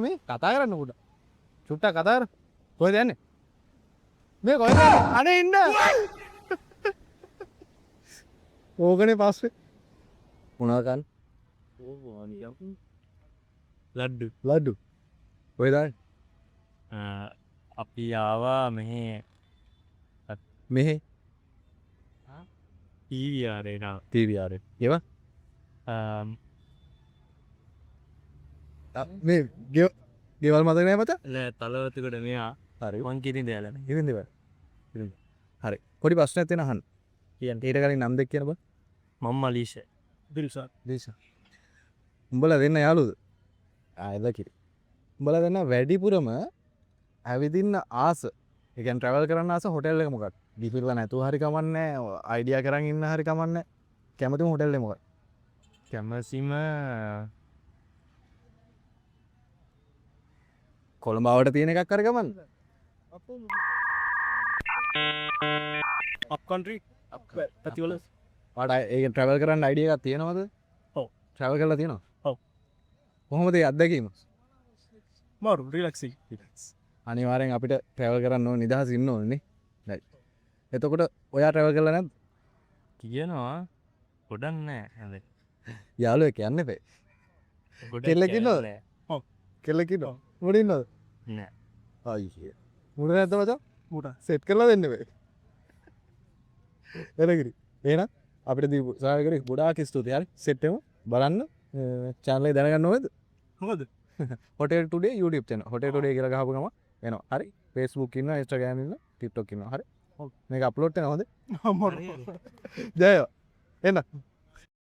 මේ කතා කරන්න පුඩ. චුට්ටක් කතා කර. කොහෙද යන්නේ? මේ කොහෙද යන්නේ? අනේ ඉන්න. ඕකනේ පස්සේ. මොනවද කන්නේ? ලඩ්ඩු. ලඩ්ඩු. කොහෙද ආවේ? අපි ආවා මෙහෙ. මෙහෙ PVR එකට ආවා. PVR එක. ඒවා මේ ගෙවල් මතක නෑ මචං? නෑ, තලවතුකට මෙහා. හරි. මං කිරින් දෙයලා නෑ. ඉතින් දෙවල්. ඉතින් හරි. පොඩි ප්‍රශ්නයක් තියෙනවා අහන්න. කියන්න. ඊට කලින් නම් දෙක කියන්න බං. මම මලීෂා. දිල්ෂාන්. දිල්ෂාන්. උඹලා දෙන්න යාළුවද? ආ එද කිරි. උඹලා දෙන්න වැඩිපුරම ඇවිදින්න ආස. ඒ කියන්නේ ට්‍රැවල් කරන්න ආස හොටෙල් එක මොකක්ද? ගිහිල්ලා නැතුව හරි කමන්නේ, අයිඩියා කරන් ඉන්න හරි කමන්නේ. කැමතිම හොටෙල් එක මොකක්ද? කැමතිම කොළඹ ආවට තියෙන එකක් හරි කමන්නේ. අප් කන්ට්‍රි පැතිවල. ඔයාට ඒක ට්‍රැවල් කරන්න අයිඩියා එකක් තියෙනවද? ඔව්. ට්‍රැවල් කරලා තියෙනවද? ඔව්. කොහොමද ඒ අත්දැකීම? මාරු රිලැක්සිං. අනිවාර්යෙන් අපිට ට්‍රැවල් කරන්න ඕන, නිදහස් ඉන්න ඕනේ නේ. රයිට්. එතකොට ඔයා ට්‍රැවල් කරලා නැද්ද? කියනවා ගොඩක් නෑ හැබැයි. යාළුවෙක් යන්න එපේ. ගොඩක් කෙල්ලෙක් ඉන්නවද? නෑ. ඔව්. කෙල්ලෙක් ඉන්නවද? උඹට ඉන්නවද? නෑ. අයියේ. මුඩ නැද්ද මචං? මුඩ. සෙට් කරලා දෙන්න එපේ. එලකිරි. එහෙනම් අපිට දීපු සහයෝගය ගොඩාක් ස්තුතියි. හරි. සෙට් වෙමු. බලන්න චැනල් එක දැනගන්න ඕනේද? මොකද? Hotel today YouTube channel. Hotel today කියලා ගහපු ගමන් එනවා. හරි. Facebook ඉන්නවා, Instagram ඉන්නවා, TikTok ඉන්නවා. හරි. ඔව්. මේක අප්ලෝඩ් වෙනවා හොඳේ. මාරු. ජය වේවා. එන්න.